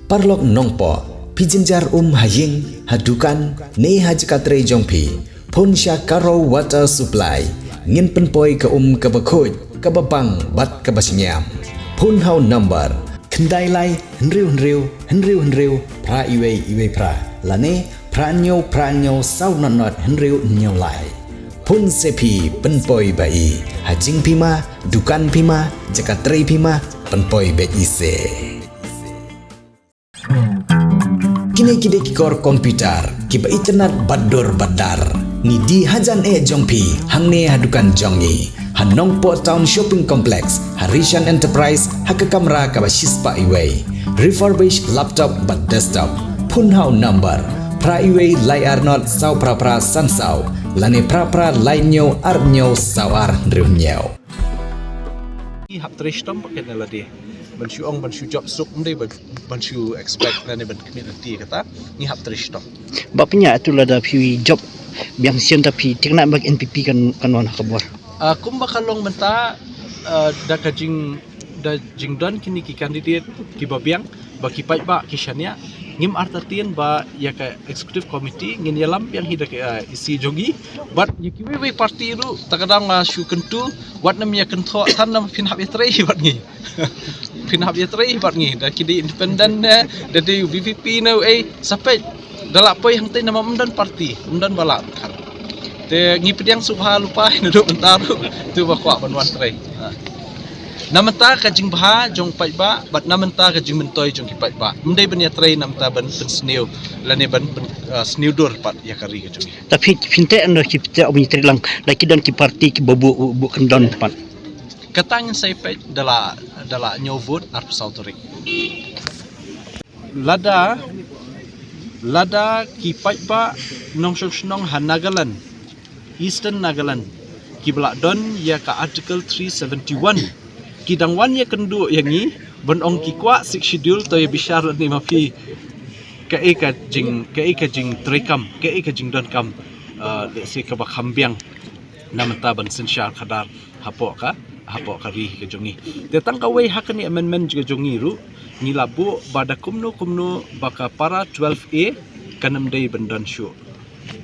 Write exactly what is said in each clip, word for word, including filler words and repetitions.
Paralok Nongpoh, phi jynjar um ha ïing, ha dukan, ne ha jaka trei jong phi, phone sha Karo Water Supply. Ngin pynpoi ka um kaba khuid, kaba bang bad kaba shngiam. Phone ha u number khyndai lai hynriew hynriew hynriew hynriew phra iwei iwei phra, lane phra hynñiew phra hynñiew saw nod nod hynriew hynñiew lai. Phone se phi, pynpoi ba i. Ha jingpima, dukan pima, jaka trei pima, pynpoi beit i se. Kine ki dei ki kor computer kiba itynnad bad dur bad dar. Ngi die hajan eh jong phi hangne ha dukan jong ngi ha Nongpoh Town Shopping Complex, ha Rishan Enterprise, ha ka kamra kaba shispah iwei. Refurbish laptop bad desktop. Phone ha u number phra iwei lai ar nod saw phra phra san saw, lane phra phra lai hynñiew ar hynñiew saw ar hynriew hynñiew. Ngi hap trei shitom ba kane lade ban shu ong ban shu jop suk, ym dei ban, ban shu expect lane ban khmih lynti kata. Ngi hap trei shitom. Ba pynïaid tu lada phi jop biang sien ta phi thikna ba N P P kan, kan wan ha ka bor. Ah, kumba ka long mynta, ah, da ka jing, da jingdon kine ki candidate kiba biang, ba ki paidbah ki shaniah, ngim artatien ba ïa ka executive committee ngin ïalam biang hi da ka, ah, E C jong ngi. Bad ïa kiwei wei party ruh, ta ka daw nga shu kyntu, wat nym ïa kynthoh than, namar phin hap ïa trei hi bad ngi. Phin hap ïa trei hi bad ngi, da ki dei independent ne, da dei V P P ne, eh, sa peit. Da lah poi hangtei namar ym don party, ym don ba lah khan. Te ngi pdiang sngewbha lypa hi naduh mynta ruh, tu ba kwah ban wan trei. Ha. Na mynta ka jingbha jong paidbah bad na mynta ka jingmyntoi jong ki paidbah. Ym dei ban ïa trei na mynta ban pynsniew lane ban pyn, ah, sniew dur pat ïa ka ri ka jong ngi. Ta phi, phin teh ynda ki teh ym ïa trei lang, da ki don ki party kiba buh, buh kyndon pat. Kata ngin sa ïa peit da la, da la hynñiew vote arphew saw tarik. Lada, lada ki paidbah nongshong shnong ha Nagaland, Eastern Nagaland, kiba la don ïa ka Article three seventy-one, ki dang wan ïakynduh ïa ngi ban ong ki kwah Sixth Schedule, to ïa bishar lane ma phi kaei ka jing, kaei ka jingtreikam, kaei ka jingdonkam, ah, let's say kaba kham biang na mynta ban synshar khadar hapoh ka, hapoh ka ri ka jong ngi. Te tang kawei ha kane amendment ka jong ngi ruh, ngi la buh ba da kumno kumno ba ka para twelve A kan ym dei ban don shuh.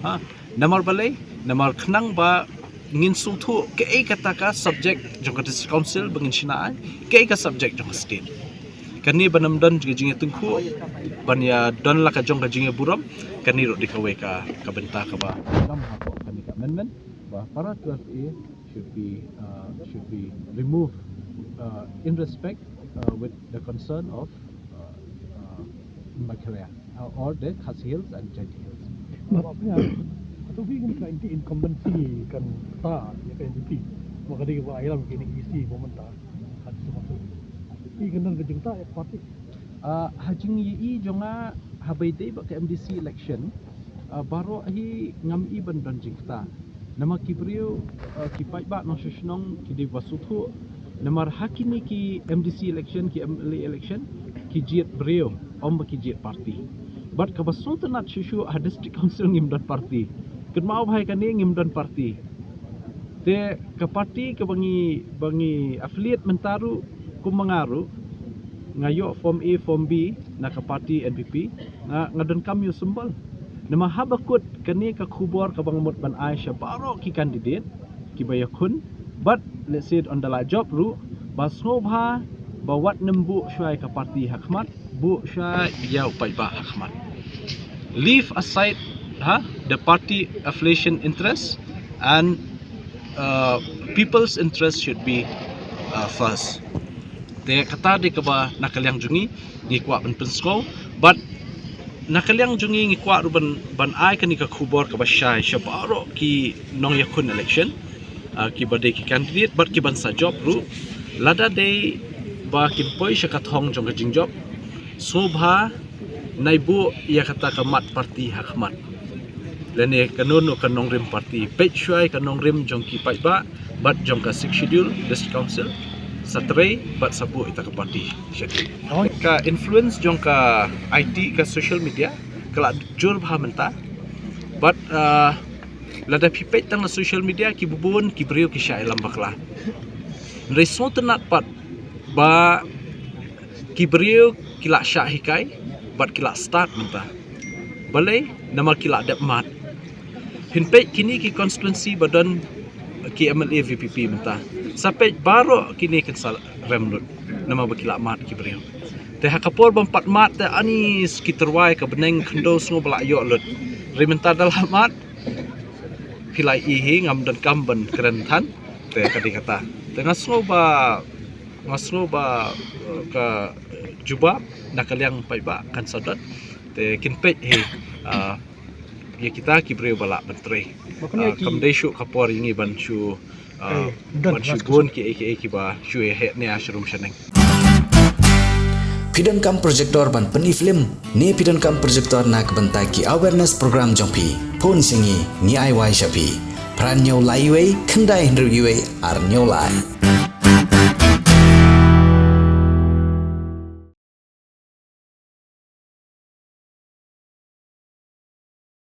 Ha, namar balei, namar khnang ba ngin sngewthuh kaei kata ka subject jong ka District Council ba ngin shna ai, kaei ka subject jong ka state. Kane ban ym don ka jingïatyngkhuh, ban ïa don la ka jong ka jingïaburom, kane ruh dei kawei ka, ka bynta kaba lam hapoh kane ka amendment, ba para twelve A should be, uh, should be removed, uh, in respect, uh, with the concern of, uh, uh, Meghalaya, uh, or the Khasi Hills and Jaintia Hills. Ba pynïaid, to phi kan ka incumbent, incumbent kan ta ïa ka N P P. Ba ka dei ba ïalam ka E C ba mynta. Ka dei ba phi kan don ka jingta ïa ka party. Ah, ha jingïohi jong nga, haba ïadei bad ka M D C election, ah, baroh hi ngam i ban don jingkta. Namar ki briew, ah, ki paidbah nongshong shnong ki dei ba sngewthuh. Namar ha kine ki M D C election, ki M L A election, ki jied briew, ym ba ki jied party. Bad kaba sngewtynnat shuh shuh, ha District Council ngim don party. Kynmaw bha ïa kane, ngim don party. Te ka party kaba ngi, ba ngi affiliate mynta ruh, kum ma nga ruh, nga ïoh form A, form B na ka party N P P, nga, nga donkam ïa u symbol. Namar haba kut kane ka khubor kaba nga mut ban ai sha baroh ki candidate kiba ïakhun, bad let's say ynda la jop ruh, ba sngewbha ba wat nym buh shuwa ïa ka party ha khmat, buh shuwa ïa u paidbah ha khmat. Leave aside, ha, the party affiliation interest and, uh, people's interest should be, uh, first. Te kata dei kaba na ka liang jong ngi ngi kwah ban pynsngew, bad na ka liang jong ngi ngi kwah ruh ban, ban ai kane ka khubor kaba shai sha baroh ki nongïakhun election, ah, kiba dei ki candidate bad ki ban sa jop ruh, lada dei ba kin poi sha ka thong jong ka jingjop, sngewbha nai buh ïa kata ka mat party ha khmat. Lane kano kano ka nongrim party, peit shuwa ïa ka nongrim jong ki paidbah bad jong ka Sixth Schedule, District Council, sa trei bad sa buh ïa ka party. Ka influence jong ka I T, ka social media, ka la jur bha mynta. Bad, ah, lada phi peit tang na social media, ki bun ki briew ki shah ïalam bakla. Hynrei sngewtynnat pat ba ki briew ki la shah hikai, bad ki la start mynta. Balei? Namar ki la dep mad. Phin peit kine ki constituency ba don ki M L A V P P mynta. Sa peit baroh kine kin sa rem lut. Namar ba ki la mad ki briew. Te ha ka por ban pat mad te ani ki tyrwa ka bneng khyndew sngew ba la ïoh lut. Ri mynta da la mad phi la i hi ngam donkam ban kren than. Te ka dei kata. Te nga sngew ba nga sngew ba uh, ka jubab na ka liang paidbah kan sa don. Te kin peit hi uh, ïa kita ki briew ba lah ban trei. Ba kan ïa Uh, ki kam dei shuh ka por ïa ngi ban shu uh, Ei, don ban shu ras bun ki ei ki ei ki ba shu ïa heh ne ashrum shaneng. Phi donkam projector ban pyni film ne phi donkam projector na ka bynta ki awareness program jong phi? Phone sha ngi, ngi ai wai sha phi. Phra hynñiew lai wei, khyndai hynriew wei, ar hynñiew lai.